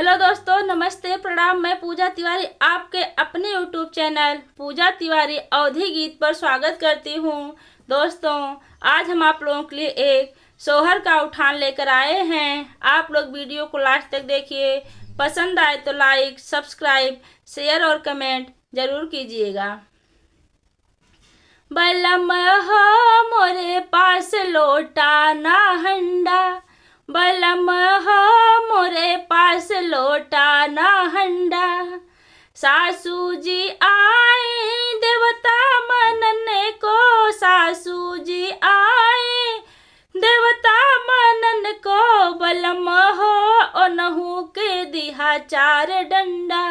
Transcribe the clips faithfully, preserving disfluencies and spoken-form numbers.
हेलो दोस्तों, नमस्ते, प्रणाम। मैं पूजा तिवारी आपके अपने YouTube चैनल पूजा तिवारी अवधी गीत पर स्वागत करती हूँ। दोस्तों, आज हम आप लोगों के लिए एक सोहर का उठान लेकर आए हैं। आप लोग वीडियो को लास्ट तक देखिए। पसंद आए तो लाइक, सब्सक्राइब, शेयर और कमेंट जरूर कीजिएगा। बलम हो मोरे पास लोटा ना हंडा, बलम हो मोरे पास लोटा ना हंडा। सासू जी आई देवता मनन को, सासू जी आई देवता मनन को, बलम हो ओनहू के दिहा चार डंडा,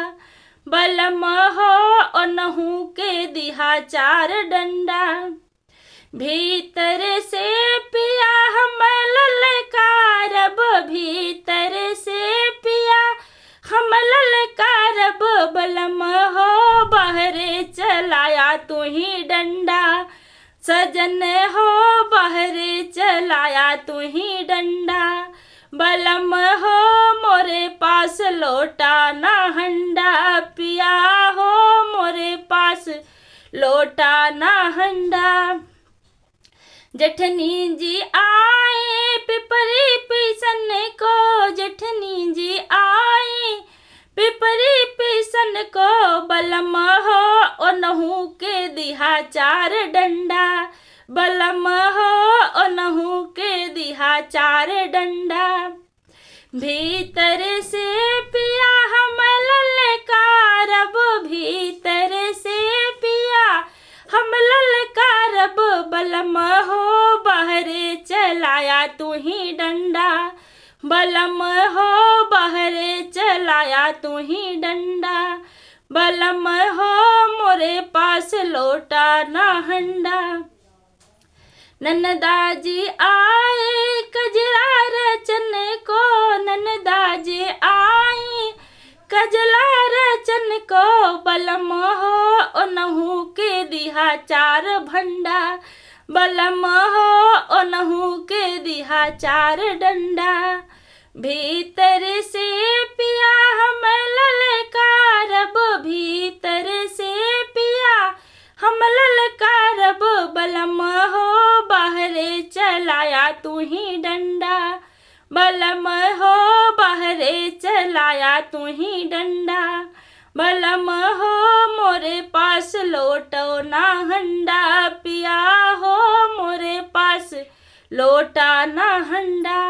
बलम हो ओनहू के दिहा चार डंडा। भीतर से पिया हम ललकारब, भीतर से पिया हम ललकारब, बलम हो बहरे चलाया तू ही डंडा, सजन हो बहरे चलाया तू ही डंडा। बलम हो मोरे पास लोटा ना हंडा, पिया हो मोरे पास लोटा ना हंडा। जेठनी जी आए पिपरी पीसन को, जेठनी जी आए पिपरी पीसन को, बलम हो ओनहू के दिहा चार डंडा, बलम हो ओनहू के दिहा चार डंडा। भीतर से पिया हम ललकारब, भीतर से पिया हम ललकारब, बलम हो बहरे चलाया तू ही डंडा, बलम हो बहरे चलाया तू ही डंडा, बलम हो मोरे पास लोटा ना हंडा। ननदा जी आए कजरा रचन को, ननदा जी आए कजला रचन को, बलम हो ओनहू के दिहा चार भंडा, बलम हो ओनहू के दिहा चार डंडा। भीतर से पिया हम ललकारब, भीतर से पिया हम ललकारब, बलम हो बहरे चलाया तू ही डंडा, बलम हो बहरे चलाया तू ही डंडा। बलम हो मोरे पास लोटो ना हंडा, पिया हो मोरे पास लोटा ना हंडा।